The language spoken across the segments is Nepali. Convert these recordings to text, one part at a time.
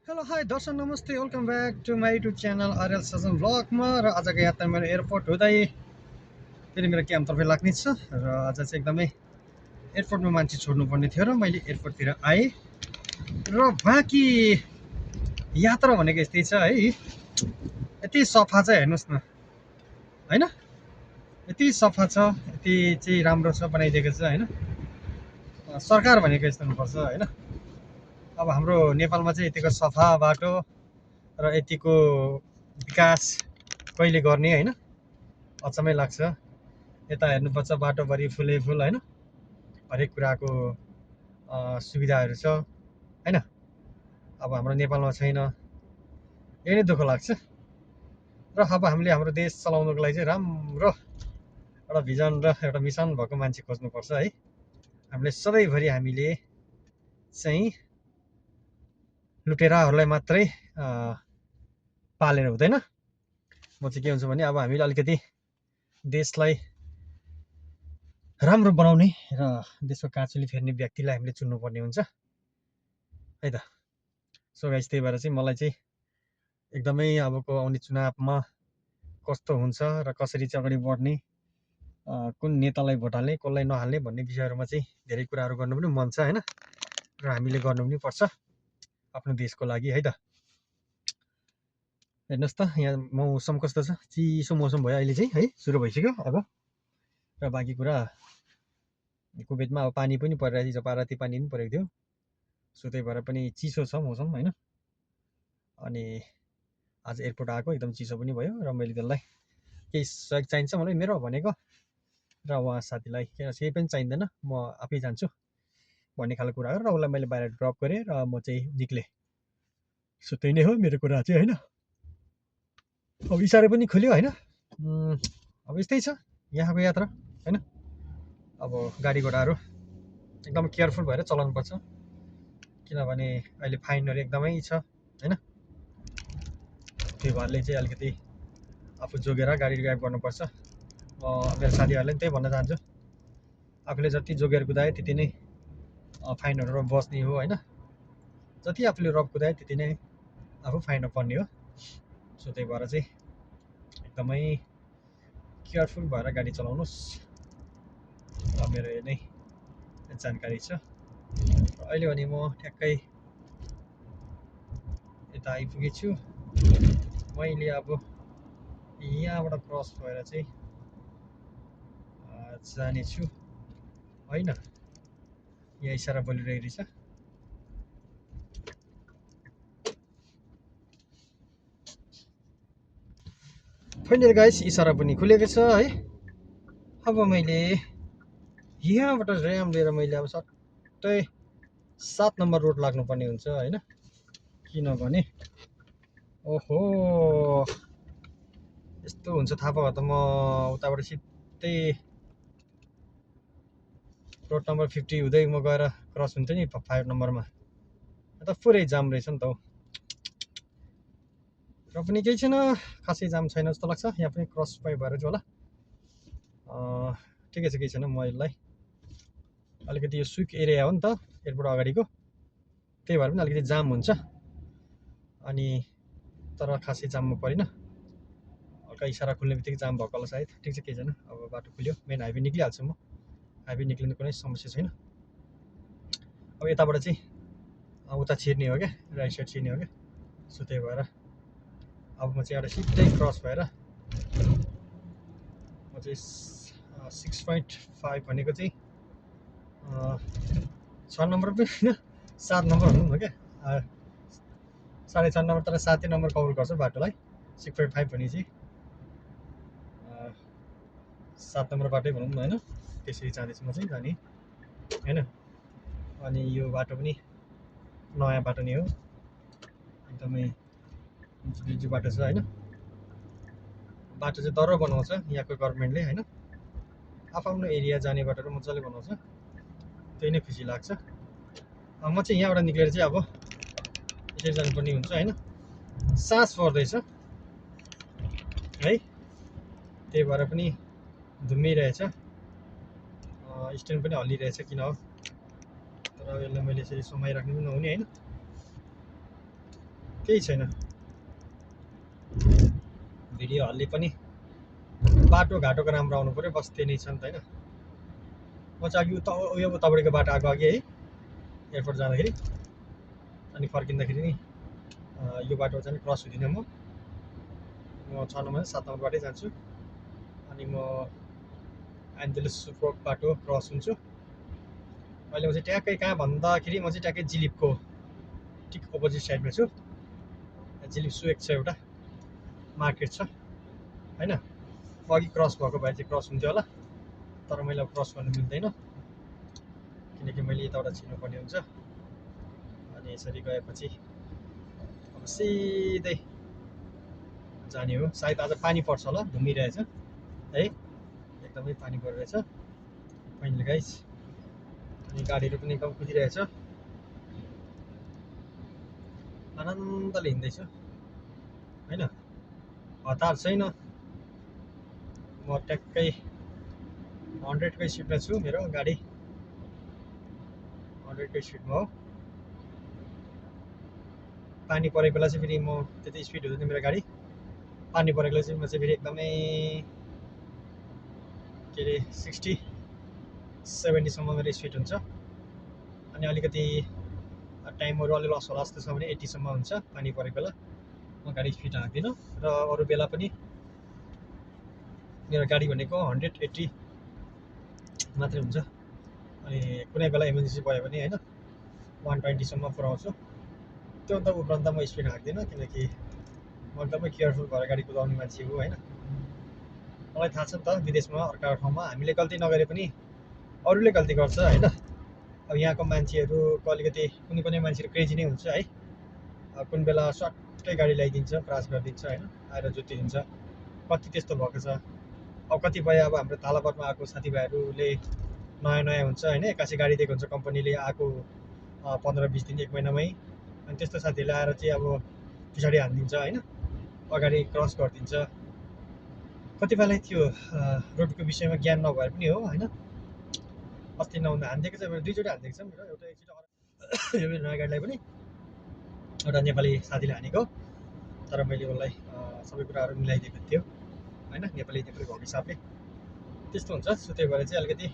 हेलो हाई दर्शक नमस्ते welcome back to my YouTube channel RL Sajan ब्लगमा। र आजको यात्रा मेरो एयरपोर्ट हुँदै फेरि मेरो क्याम्पतर्फै लाग्ने छ। र आज चाहिँ एकदमै एयरपोर्टमा मान्छे छोड्नुपर्ने थियो र मैले एयरपोर्टतिर आएँ। र बाँकी यात्रा भनेको यस्तै छ है, यति सफा छ हेर्नुहोस् न, होइन? यति सफा छ, यति चाहिँ राम्रो छ बनाइदिएको छ, होइन? सरकार भनेको यस्तो हुनुपर्छ, होइन? अब हाम्रो नेपालमा चाहिँ यतिको सफा बाटो र यतिको विकास कहिले गर्ने, होइन? अचम्मै लाग्छ। यता हेर्नुपर्छ बाटोभरि फुलै फुल, होइन? हरेक कुराको सुविधाहरू छ, होइन? अब हाम्रो नेपालमा छैन, यही नै दुःख लाग्छ। र अब हामीले हाम्रो देश चलाउनुको लागि चाहिँ राम्रो एउटा भिजन र एउटा मिसन भएको मान्छे खोज्नुपर्छ है। हामीले चाहिँ लुटेराहरूलाई मात्रै पालेर हुँदैन। म चाहिँ के हुन्छु भने अब हामीले अलिकति देशलाई राम्रो बनाउने र देशको काँचुली फेर्ने व्यक्तिलाई हामीले चुन्नुपर्ने हुन्छ है त। सो गाइस, त्यही भएर चाहिँ मलाई चाहिँ एकदमै अबको आउने चुनावमा कस्तो हुन्छ र कसरी चाहिँ अगाडि बढ्ने, कुन नेतालाई भोट हाल्ने कसलाई नहाल्ने भन्ने विषयहरूमा चाहिँ धेरै कुराहरू गर्नु पनि मन छ, होइन? र हामीले गर्नु पनि पर्छ आफ्नो देशको लागि है त। हेर्नुहोस् त यहाँ मौसम कस्तो छ, चिसो मौसम भयो अहिले चाहिँ है, सुरु भइसक्यो अब। र बाँकी कुरा कुवेतमा अब पानी पनि परिरहेको थियो, हिजो राति पानी पनि परेको थियो। सो त्यही भएर पनि चिसो छ मौसम, होइन? अनि आज एयरपोर्ट आएको एकदम चिसो पनि भयो र मैले त्यसलाई केही सहयोग चाहिन्छ मलाई मेरो भनेको, र उहाँ साथीलाई केही पनि चाहिँदैन, म आफै जान्छु भन्ने खालको कुरा हो। र उसलाई मैले बाहिर ड्रप गरेँ र म चाहिँ निक्लेँ। सो त्यही नै हो मेरो कुरा चाहिँ, होइन? अब इसारा पनि खुल्यो, होइन? अब यस्तै छ यहाँको यात्रा, होइन? अब गाडी घोडाहरू एकदम केयरफुल भएर चलाउनुपर्छ, किनभने अहिले फाइनहरू एकदमै छ, होइन? त्यही भरले चाहिँ अलिकति आफू जोगेर गाडी ड्राइभ गर्नुपर्छ। म मेरो साथीहरूलाई पनि त्यही भन्न चाहन्छु, आफूले जति जोगेर कुदायो त्यति नै फाइनहरू बस्ने हो, होइन? जति आफूले रफ कुदायो त्यति नै आफू फाइनमा पर्ने हो। सो त्यही भएर चाहिँ एकदमै केयरफुल भएर गाडी चलाउनुहोस्, मेरो यो नै जानकारी छ। अहिले भने म ठ्याक्कै यता आइपुगेछु। मैले अब यहाँबाट क्रस भएर चाहिँ जानेछु, होइन? यहाँ इसारा बोलिरहेको रहेछ। फाइनल गाइस इसारा पनि खुलेको छ है। अब मैले यहाँबाट ऱ्याम लिएर मैले अब सट्टै 7 नम्बर रोड लाग्नुपर्ने हुन्छ, होइन? किनभने ओहो यस्तो हुन्छ थाहा पाएको त म उताबाट सिधै रोड नम्बर 50 हुँदै म गएर क्रस हुन्थ्यो नि 5 नम्बरमा। त पुरै जाम रहेछ नि त हौ। र पनि केही छैन, खासै जाम छैन जस्तो लाग्छ। यहाँ पनि क्रस भएर चाहिँ होला, ठिकै छ, केही छैन। म यसलाई अलिकति यो स्विक एरिया हो नि त एयरपोर्ट अगाडिको, त्यही भएर पनि अलिकति जाम हुन्छ। अनि तर खासै जाममा परिन, हल्का इसारा खुल्ने बित्तिकै जाम भएको होला सायद। ठिक छ, केही छैन। अब बाटो खुल्यो, मेन हाइवे निक्लिहाल्छु म, हाइवे निक्लिनु कुनै समस्या छैन। अब यताबाट चाहिँ उता छिर्ने हो क्या, राइट साइड छिर्ने हो क्या। सो त्यही भएर अब म चाहिँ एउटा सिधै क्रस भएर म चाहिँ 6.5 भनेको चाहिँ 6 नम्बर पनि होइन, 7 नम्बर भनौँ न क्या। 4.5 नम्बर तर 7 नम्बर कभर गर्छ बाटोलाई। 6.5 भने चाहिँ 7 नम्बर बाटै भनौँ न, होइन? त्यसरी जाँदैछु म चाहिँ जाने, होइन? अनि यो बाटो पनि नयाँ बाटो नै हो, एकदमै जुजु बाटो छ, होइन? बाटो चाहिँ दह्रो बनाउँछ यहाँको गभर्मेन्टले, होइन? आफ्नो एरिया जाने बाटोहरू मजाले बनाउँछ, त्यही नै खुसी लाग्छ। म चाहिँ यहाँबाट निक्लेर चाहिँ अब यसरी जानुपर्ने हुन्छ, होइन? सास पर्दैछ है, त्यही भएर पनि धुम्मिरहेछ, स्ट्यान्ड पनि हल्लिरहेछ, किन हो? तर यसलाई मैले यसरी समाइराख्नु पनि नहुने, होइन? केही छैन भिडियो हाल्ने पनि बाटोघाटोको राम्रो आउनु पऱ्यो बस त्यही नै छ नि त होइन म चाहिँ अघि उयो उतापट्टिको बाटो आएको अघि है एयरपोर्ट जाँदाखेरि अनि फर्किँदाखेरि नि यो बाटो चाहिँ क्रस हुँदिनँ म 6 नम्बर 7 नम्बरबाटै जान्छु अनि म एन्जेलस सुपोर्ट बाटो क्रस हुन्छु अहिले म चाहिँ ट्याक्कै कहाँ भन्दाखेरि म चाहिँ ट्याक्कै जिलिपको ठिक अपोजिट साइडमा छु जिलिप सुएक छ एउटा मार्केट छ होइन अघि क्रस भएको भए चाहिँ क्रस हुन्थ्यो होला तर मैले अब क्रस गर्नु मिल्दैन किनकि मैले यताबाट छिर्नुपर्ने हुन्छ अनि यसरी गएपछि अब सिधै जाने हो सायद आज पानी पर्छ होला धुमिरहेछ है एकदमै पानी परिरहेछ फाइनल गाइस अनि गाडीहरू पनि एकदम कुदिरहेछ आनन्दले हिँड्दैछु होइन हतार छैन म ट्याक्कै 100कै स्पिडमा छु मेरो गाडी 100कै स्पिडमा हो पानी परेको बेला चाहिँ फेरि म त्यति स्पिड हुँदैन मेरो गाडी पानी परेको बेला चाहिँ म चाहिँ फेरि एकदमै के अरे 60-70सम्म मेरो स्पिड हुन्छ अनि अलिकति टाइमहरू अलि लस होला जस्तो छ भने 80सम्म हुन्छ पानी परेको बेला म गाडी स्पिड हाल्दिनँ र अरू बेला पनि मेरो गाडी भनेको 180 मात्रै हुन्छ अनि कुनै बेला इमर्जेन्सी भयो भने होइन 120सम्म पुऱ्याउँछु त्योभन्दा उपरान्त म स्पिड हाल्दिनँ किनकि म एकदमै केयरफुल भएर गाडी कुदाउने मान्छे हो होइन मलाई थाहा छ नि त विदेशमा अर्काको ठाउँमा हामीले गल्ती नगरे पनि अरूले गल्ती गर्छ होइन अब यहाँको मान्छेहरूको अलिकति कुनै मान्छेहरू क्रेजी नै हुन्छ है कुन बेला सट्टै गाडी ल्याइदिन्छ क्रास गरिदिन्छ होइन आएर जुत्तिदिन्छ कति त्यस्तो भएको छ अब कतिपय अब हाम्रो तालापरमा आएको साथीभाइहरूले नयाँ हुन्छ होइन एक्कासी गाडी दिएको हुन्छ कम्पनीले आएको 15-20 दिन 1 महिनामै अनि त्यस्तो साथीहरूले आएर चाहिँ अब पछाडि हानिदिन्छ होइन अगाडि क्रस गरिदिन्छ कतिपयलाई त्यो रोडको विषयमा ज्ञान नभएर पनि हो होइन अस्ति नहुँदा हानिदिएको चाहिँ मेरो 2चोटि हानिदिएको छ मेरो एउटा एकचोटि यो मेरो नयाँ गाडीलाई पनि एउटा नेपाली साथीले हानेको तर मैले उसलाई सबै कुराहरू मिलाइदिएको थियो होइन नेपाली भएको हिसाबले त्यस्तो हुन्छ सो त्यही भएर चाहिँ अलिकति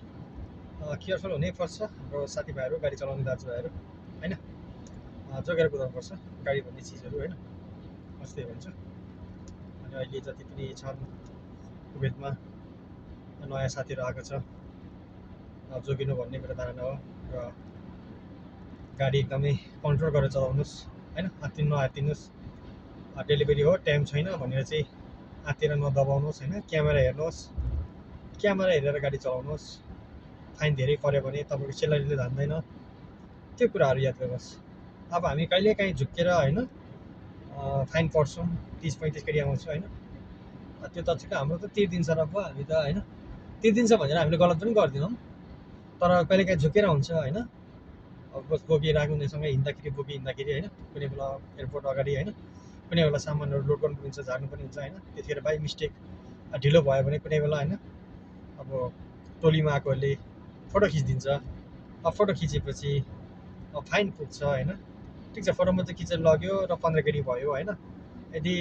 केयरफुल हुनैपर्छ हाम्रो साथीभाइहरू गाडी चलाउने दाजुभाइहरू होइन जोगेर कुदाउनुपर्छ गाडी भन्ने चिजहरू होइन म त्यही भन्छु अनि अहिले जति पनि छन् कुवेतमा नयाँ साथीहरू आएको छ जोगिनु भन्ने मेरो धारणा हो र गाडी एकदमै कन्ट्रोल गरेर चलाउनुहोस् होइन नआत्तिनुहोस् डेलिभरी हो टाइम छैन भनेर चाहिँ आत्तिएर नदबाउनुहोस् होइन क्यामेरा हेर्नुहोस् क्यामेरा हेरेर गाडी चलाउनुहोस् फाइन धेरै पऱ्यो भने तपाईँको सेलरीले धान्दैन त्यो कुराहरू याद गर्नुहोस् अब हामी कहिलेकाहीँ झुक्केर होइन फाइन पर्छौँ 30-35 गरी आउँछौँ होइन त्यो त चाहिँ हाम्रो त तिर्दिन्छ र पो हामी त होइन तिर्दिन्छ भनेर हामीले गलत पनि गर्दैनौँ तर कहिलेकाहीँ झुकेर हुन्छ होइन अब बोकिरहेको हुनेसँग हिँड्दाखेरि होइन कुनै बेला एयरपोर्ट अगाडि होइन कुनै बेला सामानहरू लोड गर्नु पनि हुन्छ झार्नु पनि हुन्छ होइन त्यतिखेर बाई मिस्टेक ढिलो भयो भने कुनै बेला होइन अब टोलीमा आएकोहरूले फोटो खिचिदिन्छ अब फोटो खिचेपछि फाइन पुग्छ होइन ठिक छ फोटो मात्रै खिचेर लग्यो र 15 केडी भयो होइन यदि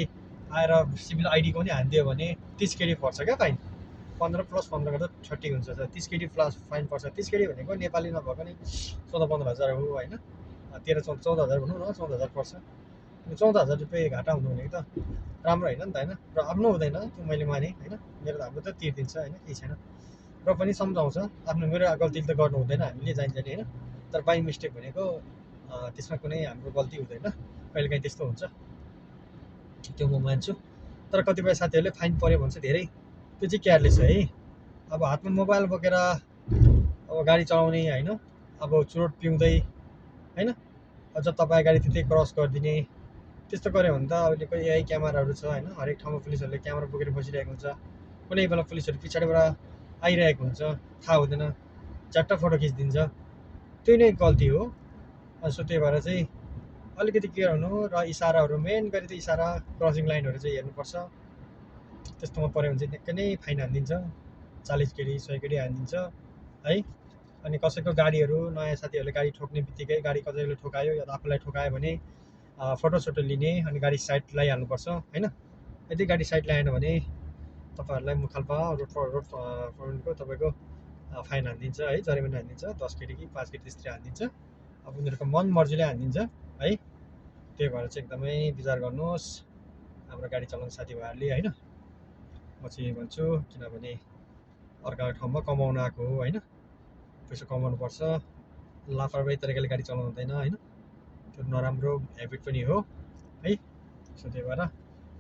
आएर सिभिल आइडीको पनि हानिदियो भने 30 केडी पर्छ क्या फाइन 15 + 15 गर्दा 30 हुन्छ 30 केडी प्लस फाइन पर्छ 30 केडी भनेको नेपाली नभएको नि 14-15 हजार हो होइन 13-14 हजार भनौँ न 14 हजार पर्छ अनि 14 हजार रुपियाँ घाटा हुनु भनेको त राम्रो होइन नि त होइन र आफ्नो हुँदैन त्यो मैले माने होइन मेरो त हाम्रो त तिर्दिन्छ होइन केही छैन र पनि सम्झाउँछ आफ्नो मेरो गल्ती त गर्नु हुँदैन हामीले जानी होइन तर बाई मिस्टेक भनेको त्यसमा कुनै हाम्रो गल्ती हुँदैन कहिलेकाहीँ त्यस्तो हुन्छ त्यो म मान्छु तर कतिपय साथीहरूले फाइन पऱ्यो भन्छ धेरै त्यो चाहिँ केयरलेस है अब हातमा मोबाइल बोकेर अब गाडी चलाउने होइन अब चुरोट पिउँदै होइन अझ तपाईँ गाडी त्यतै क्रस गरिदिने त्यस्तो गऱ्यो भने त अहिले कोही एआई क्यामेराहरू छ होइन हरेक ठाउँमा पुलिसहरूले क्यामेरा बोकेर बसिरहेको हुन्छ कुनै बेला पुलिसहरू पछाडिबाट आइरहेको हुन्छ थाहा हुँदैन झट्ट फोटो खिचिदिन्छ त्यो नै गल्ती हो सो त्यही भएर चाहिँ अलिकति केयर हुनु र इसाराहरू मेन गरी त इसारा क्रसिङ लाइनहरू चाहिँ हेर्नुपर्छ त्यस्तोमा पऱ्यो भने चाहिँ निकै नै फाइन हानिदिन्छ 40 केडी 100 केडी हानिदिन्छ है अनि कसैको गाडीहरू नयाँ साथीहरूले गाडी ठोक्ने बित्तिकै गाडी कसैले ठोकायो या त आफूलाई ठोकायो भने फोटोसोटो लिने अनि गाडी साइड लगाइहाल्नुपर्छ होइन। यदि गाडी साइड लगाएन भने तपाईँहरूलाई मुखाल्पा रोड फर्मको तपाईँको फाइन हानिदिन्छ है, जरिमाना हानिदिन्छ, 10 केडी कि 5 केडी त्यसरी हानिदिन्छ। अब उनीहरूको मन मर्जीले हानिदिन्छ है। त्यही भएर चाहिँ एकदमै विचार गर्नुहोस् हाम्रो गाडी चलाउने साथीभाइहरूले होइन। म चाहिँ भन्छु किनभने अर्काको ठाउँमा कमाउन आएको हो होइन, पैसा कमाउनुपर्छ, लापरवाही तरिकाले गाडी चलाउनु हुँदैन होइन, त्यो नराम्रो हेबिट पनि हो है। सो त्यही भएर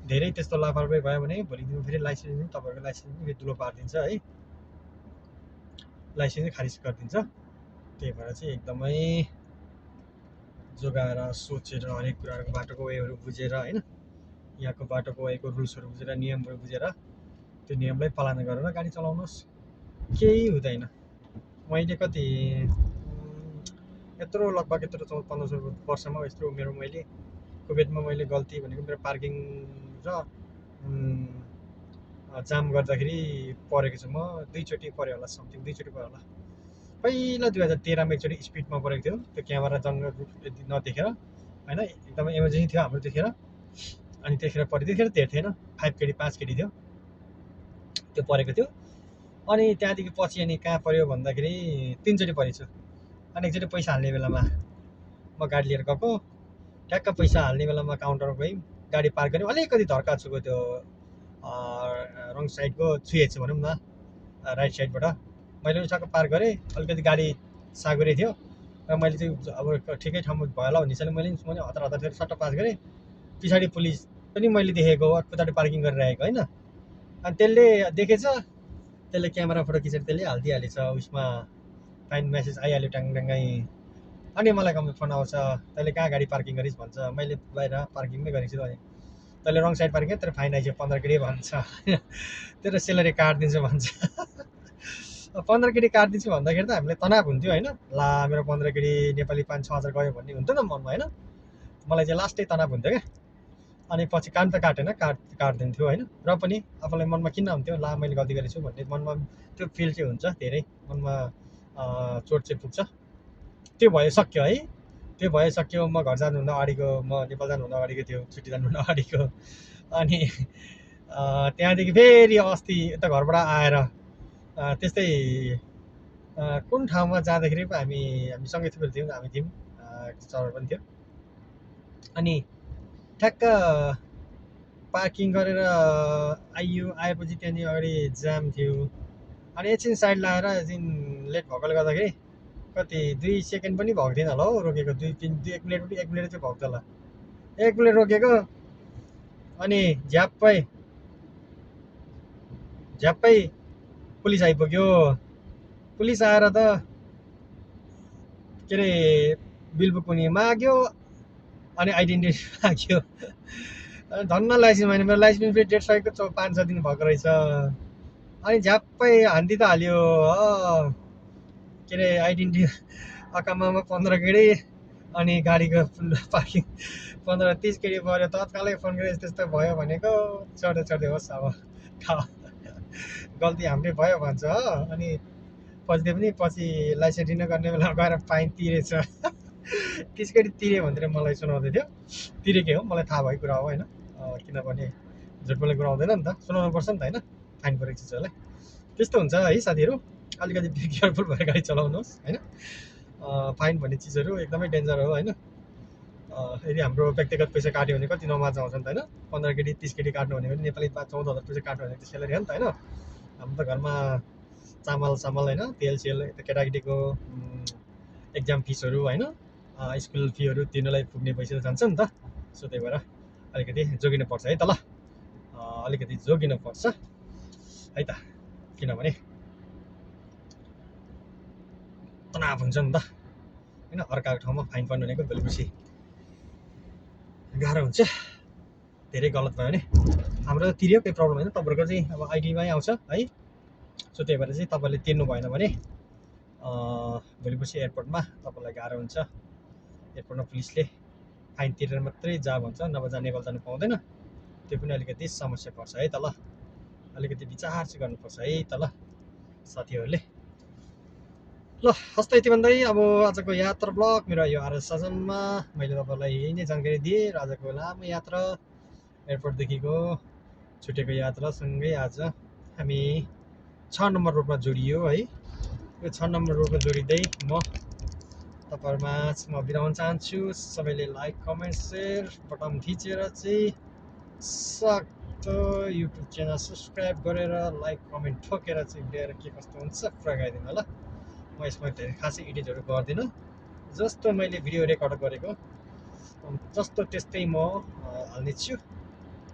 धेरै त्यस्तो लापरवाही भयो भने भोलिको दिनमा फेरि लाइसेन्स पनि तपाईँहरूको लाइसेन्स पनि दुलो पारिदिन्छ है, लाइसेन्स नै खारिज गरिदिन्छ। त्यही भएर चाहिँ एकदमै जोगाएर सोचेर हरेक कुराहरूको बाटोको वेहरू बुझेर होइन, यहाँको बाटोको वेको रुल्सहरू बुझेर नियमहरू बुझेर त्यो नियमलाई पालना गरेर गाडी चलाउनुहोस्, केही हुँदैन। मैले कति यत्रो लगभग यत्रो 14-15 वर्षमा यत्रो उमेरमा मैले कुवेतमा मैले गल्ती भनेको मेरो पार्किङ र जाम गर्दाखेरि परेको छु। म 2 चोटि पऱ्यो होला, समथिङ 2 चोटि पऱ्यो होला। पहिला 2013मा एकचोटि स्पिडमा परेको थियो, त्यो क्यामेरा जङ्गल यति नदेखेर होइन, एकदमै इमर्जेन्सी थियो हाम्रो त्यतिखेर। अनि त्यतिखेर पऱ्यो, त्यतिखेर धेरै थिएन, 5 केडी 5 केडी थियो, त्यो परेको थियो। अनि त्यहाँदेखि पछि अनि कहाँ पऱ्यो भन्दाखेरि 3 चोटि परेको छु। अनि एकचोटि पैसा हाल्ने बेलामा म गाडी लिएर गएको, ठ्याक्क पैसा हाल्ने बेलामा काउन्टरमा गएँ, गाडी पार्क गरेँ, अलिकति धर्का छुको त्यो रङ साइडको छुएछु भनौँ न, राइट साइडबाट मैले उसँग पार्क गरेँ, अलिकति गाडी सागुरे थियो र मैले चाहिँ अब ठिकै ठाउँमा भयो होला भन्ने हिसाबले मैले हतार हतार फेरि सट्ट पास गरेँ। पछाडि पुलिस पनि मैले देखेको पछाडि पार्किङ गरिरहेको होइन, अनि त्यसले देखेछ, त्यसले क्यामेरा फोटो खिचेर त्यसले हालिदिइहालेछ, उसमा फाइन मेसेज आइहाल्यो ट्याङट्याङ्गै। अनि मलाई कम्ती फोन आउँछ, तैँले कहाँ गाडी पार्किङ गरिस् भन्छ, मैले बाहिर पार्किङमै गरेको छु त। अनि तैँले रङ साइड पार्किङ तेरो फाइन आइज 15 केडी भन्छ, तेरो सेलेरी काटिदिन्छु भन्छ। 15 केडी काटिदिन्छु भन्दाखेरि त हामीलाई तनाव हुन्थ्यो होइन, ला मेरो 15 केडी नेपाली 5-6 हजार गयो भन्ने हुन्थ्यो नि मनमा होइन। मलाई चाहिँ लास्टै तनाव हुन्थ्यो क्या। अनि पछि कान त काटेन, काटिदिन्थ्यो होइन, र पनि आफूलाई मनमा किन हुन्थ्यो, ला मैले गल्ती गरेछु भन्ने मनमा त्यो फिल चाहिँ हुन्छ, धेरै मनमा चोट चाहिँ पुग्छ। त्यो भइसक्यो है, त्यो भइसक्यो। म घर जानुभन्दा अगाडिको, म नेपाल जानुभन्दा अगाडिको थियो, छुट्टी जानुभन्दा अगाडिको। अनि त्यहाँदेखि फेरि अस्ति यता घरबाट आएर त्यस्तै कुन ठाउँमा जाँदाखेरि पो हामी सँगै थियौँ, हामी थियौँ, सर पनि थियो। अनि ठ्याक्क पार्किङ गरेर आएपछि त्यहाँदेखि अगाडि जाम थियो, अनि एकछिन साइड लगाएर एकछिन लेट भएकोले गर्दाखेरि कति 2 सेकेन्ड पनि भएको थिएन होला हौ रोकेको, 1 मिनट चाहिँ भएको थियो होला, 1 मिनट रोकेको। अनि झ्याप्पै पुलिस आइपुग्यो। पुलिस आएर त के अरे बिल बुक पनि माग्यो, अनि आइडेन्टिटी माग्यो। अनि धन्न लाइसेन्स भने मेरो लाइसेन्स फेरि डेट सकेको 5-6 दिन भएको रहेछ। अनि झ्याप्पै हान्दी त हाल्यो, के अरे आइडेन्टिटी अकामामा 15 केडी, अनि गाडीको पार्किङ 15-30 केडी पऱ्यो। तत्कालै फोन गरेर त्यस्तो भयो भनेको चढ्दै होस्, अब गल्ती हाम्रै भयो भन्छ हो। अनि पछि लाइसेन्स रिन्यू गर्ने बेलामा गएर फाइन तिरेछ। 30 केडी तिरे भनेर मलाई सुनाउँदै थियो, तिरेकै हो, मलाई थाहा भएको कुरा हो होइन, किनभने झुट बोल्ने कुरा हुँदैन नि त, सुनाउनु पर्छ नि त होइन, फाइन परेको चिजहरूलाई। त्यस्तो हुन्छ है साथीहरू, अलिकति केयरफुल भएर गाडी चलाउनुहोस् होइन। फाइन भन्ने चिजहरू एकदमै डेन्जर हो होइन। यदि हाम्रो व्यक्तिगत पैसा काट्यो भने कति नमाज आउँछ नि त होइन, 15 केडी 30 केडी काट्नु भने पनि नेपाली 14,000 पैसा काट्नु भने त्यो सेलेरी हो नि त होइन। हाम्रो त घरमा चामल होइन, तेल केटाकेटीको एक्जाम फिसहरू होइन, स्कुल फीहरू तिर्नलाई पुग्ने पैसा जान्छ नि त। सो त्यही भएर अलिकति जोगिनु पर्छ है त, ल अलिकति जोगिनु पर्छ है त, किनभने तनाव हुन्छ नि त होइन। अर्काको ठाउँमा फाइन पर्नु भनेको भोलिपछि गाह्रो हुन्छ, धेरै गलत भयो भने। हाम्रो त तिर्यो, केही प्रब्लम होइन, तपाईँहरूको चाहिँ अब आइडीमै आउँछ है। सो त्यही भएर चाहिँ तपाईँले तिर्नु भएन भने भोलिपछि एयरपोर्टमा तपाईँलाई गाह्रो हुन्छ। एयरपोर्टमा पुलिसले फाइन तिरेर मात्रै जा भन्छ, नभए नेपाल जानु पाउँदैन। त्यो पनि अलिकति समस्या पर्छ है त, ल अलिकति विचार चाहिँ गर्नुपर्छ है त ल साथीहरूले। ल हस्त यति भन्दै अब आजको यात्रा ब्लग मेरो यो आरएस सजनमा मैले तपाईँलाई यही नै जानकारी दिएँ र आजको लामो यात्रा एयरपोर्टदेखिको छुटेको यात्रासँगै आज हामी 6 नम्बर रोडमा जोडियो है। यो 6 नम्बर रोडमा जोडिँदै म तपाईँहरूमा म बिदा हुन चाहन्छु। सबैले लाइक कमेन्ट सेयर बटन थिचेर चाहिँ सक्दो युट्युब च्यानल सब्सक्राइब गरेर लाइक कमेन्ट ठोकेर चाहिँ भिडियोहरू के कस्तो हुन्छ पुरा गराइदिनु होला। म यसमा धेरै खासै एडिटहरू गर्दिनँ, जस्तो मैले भिडियो रेकर्ड गरेको जस्तो त्यस्तै म हाल्नेछु,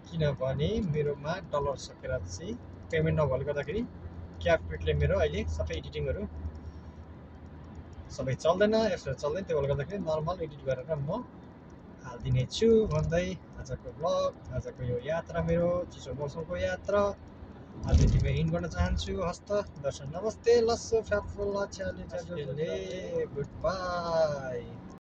किनभने मेरोमा डलर सकेर चाहिँ पेमेन्ट नभएकोले गर्दाखेरि क्यापकटले मेरो अहिले सबै एडिटिङहरू सबै चल्दैन, एप्सहरू चल्दैन, त्यो भएकोले गर्दाखेरि नर्मल एडिट गरेर म हालिदिने छु भन्दै आजको ब्लग आजको यो यात्रा मेरो चिसो मौसमको यात्रा आज यतिमै इन्ड गर्न चाहन्छु। हस्त दर्शन नमस्ते लस्सो फ्याफुल्ला च्याले गुड बाई।